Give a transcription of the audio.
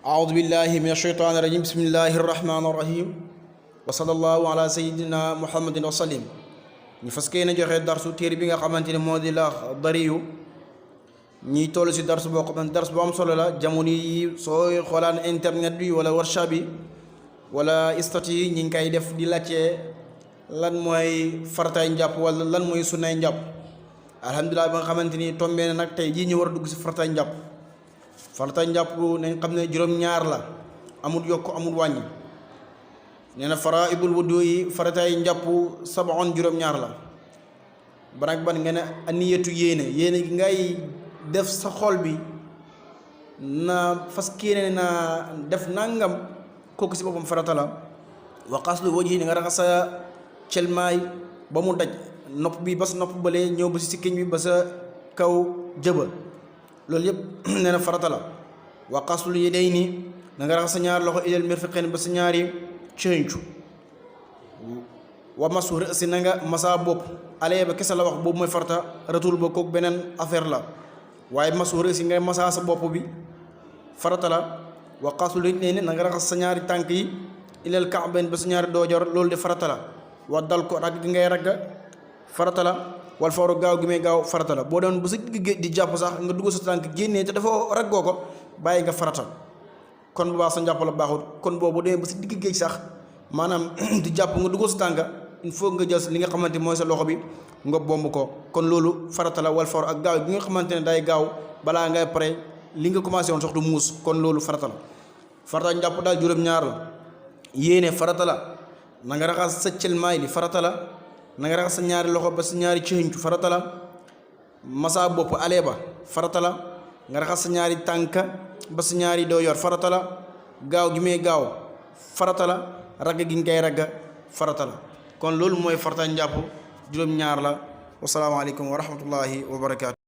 أعوذ بالله من الشيطان الرجيم بسم الله الرحمن الرحيم وصلى الله على سيدنا محمد وسلم ñu fas yéene joxe darsu téere bi nga xamante ne moo di Laxdariyu ñiy toll si darsu boo xamante darsu bu am solo la jamono yi sooy xoolaan internet bi wala workshop bi wala statut yi ñi ngi koy def di laajte lan mooy farataay njàpp wala lan mooy sunnaay njàpp alhamdulilah ba nga xamante ni tombee na nag tey jii ñu war a dugg si farataay njàpp nañ xam ne juróom-ñaar la amul yokk amul wàññi nee na faraa'idul wudu yi farataay njàpp sab'un juróom-ñaar la ban nga ne aniyatu yéene gi ngay def sa xol bi na fas kéene na def nangam kooku si boppam farata la wa xaslu wajhi nga raxas sa celmaay ba mu daj nopp bi ba sa nopp balee ñëw ba si sikkiñ bi ba sa kaw jëba loolu yëpp nee na farata la wa xaslu yadayni nga raxas sa ñaari loxo ilal mirfiqayn ba sa ñaari cëncu wa masu rësi na nga masa bopp alee ba kese la wax boobu mooy farata ratul ba kooku beneen affaire la waaye masu rësi ngay masa sa bopp bi farata la wa xaslu rijlayni na nga raxas sa ñaari tànk yi ilal ka'bayn ba sa ñaari doojor loolu de farata la wa dal ko ragg gi ngay ragga farata la wal fawru gaaw gi may gaaw farata la boo doon bu sa digg di jàpp sax nga dugg sa tànk génnee te dafa raggoo ko bàyyi nga farata kon bu baax sa njàpp la baaxul kon boobu demee ba si digg géej sax maanaam di jàpp nga dugg sa tànk il faut nga jël li nga xamante mooy sa loxo bi nga bomb ko kon loolu farata la wal fawru ak gaaw gi nga xamante ne day gaaw balaa ngay pare li nga commencé woon sax du muus kon loolu farata la farata njàpp daal juróom-ñaar la yéene farata la na nga raxas sa cëlmaay li farata la na nga raxas sa ñaari loxo ba sa ñaari cëncu farata la masa bopp alee ba farata la nga raxas sa ñaari tànk ba sa ñaari doo yor farata la gaaw gi may gaaw farata la ragg gi nga koy ragga farata la kon loolu mooy farata njàpp juróom-ñaar la wasalaamaaleykum wa rahmatullahi wa barakaatu.